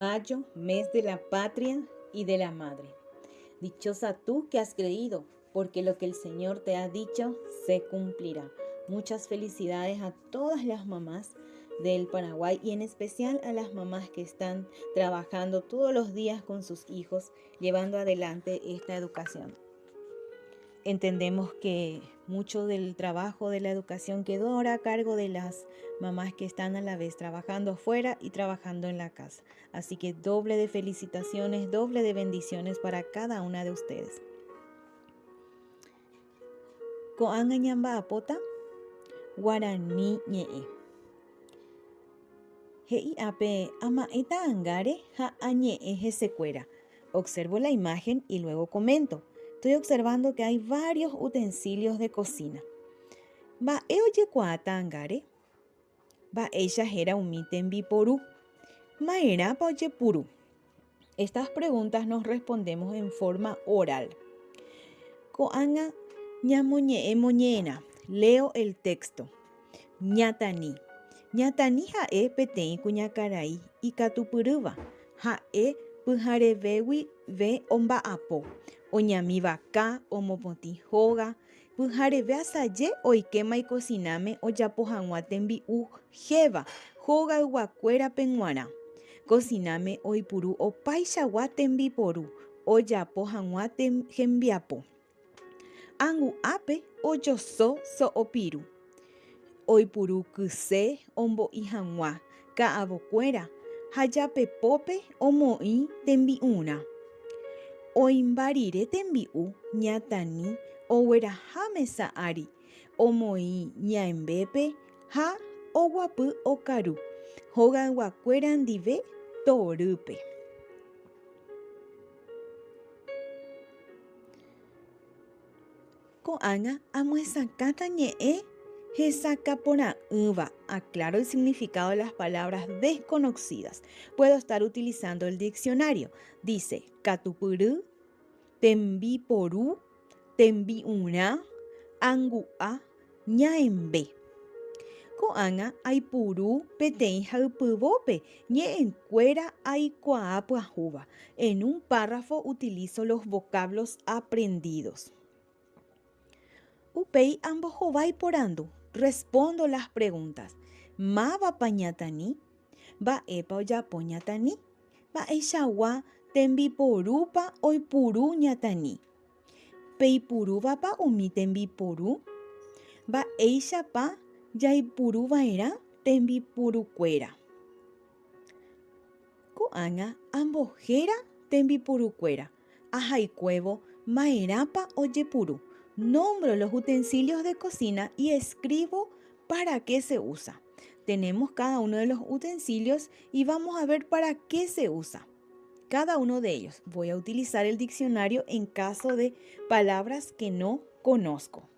Mayo, mes de la patria y de la madre. Dichosa tú que has creído, porque lo que el Señor te ha dicho se cumplirá. Muchas felicidades a todas las mamás del Paraguay y en especial a las mamás que están trabajando todos los días con sus hijos, llevando adelante esta educación. Entendemos que mucho del trabajo de la educación quedó ahora a cargo de las mamás que están a la vez trabajando afuera y trabajando en la casa. Así que doble de felicitaciones, doble de bendiciones para cada una de ustedes. Ko'ág̃a ñamba'apóta guarani ñe'ẽ. He'i ápe ama'ẽ ta'angáre ha añe'ẽ hesekuéra. Observo la imagen y luego comento. Estoy observando que hay varios utensilios de cocina. Mba'e ojekuaa ta'angáre? Mba'éicha héra umi tembiporu? Ma'erãpa ojepuru? Estas preguntas nos respondemos en forma oral. Ko'ág̃a ñamoñe'ẽ moñe'ẽrã. Leo el texto. Ñatani. Ñatani ha'e peteĩ kuñakarai ikatupyrýva. Ha'e pyharevégui ve omba'apo, oñami vaka, omopotĩ hóga, pyhareve asaje oikéma ikosináme ojapo hag̃ua tembi'u héva hogayguakuérape g̃uarã. Kosináme oipuru opaichagua tembiporu ojapo hag̃ua hembiapo. Angu'ápe ojoso so'opiru, oipuru kyse ombo'i hag̃ua ka'avokuéra ha japepópe omoĩ tembi'urã. Oĩmba rire tembi'u ñatani ogueraha mesa ári, omoĩ ñaembépe ha oguapy okaru hogayguakuéra ndive torýpe. Ko'ág̃a amyesakãta ñe'ẽ hesakãporã'ỹva, aclaro el significado de las palabras desconocidas. Puedo estar utilizando el diccionario. Dice, katupyry, tembiporu, tembi'urã, angu'a, ñaembe. Ko'ág̃a aipuru peteĩ haypyvópe ñe'ẽnguéra aikuaa pyahúva. En un párrafo utilizo los vocablos aprendidos. Upéi ambohovái porandu. Respondo las preguntas. Mávapa ñatani? Mba'épa ojapo ñatani? Mba'eichagua tembiporúpa oipuru ñatani? Peipurúvapa umi tembiporu? Mba'éichapa jaipuruva'erã tembipurukuéra? Ko'ág̃a ambohéra tembipurukuéra, ahaikuévo ma'erãpa ojepuru. Nombro los utensilios de cocina y escribo para qué se usa. Tenemos cada uno de los utensilios y vamos a ver para qué se usa. Cada uno de ellos. Voy a utilizar el diccionario en caso de palabras que no conozco.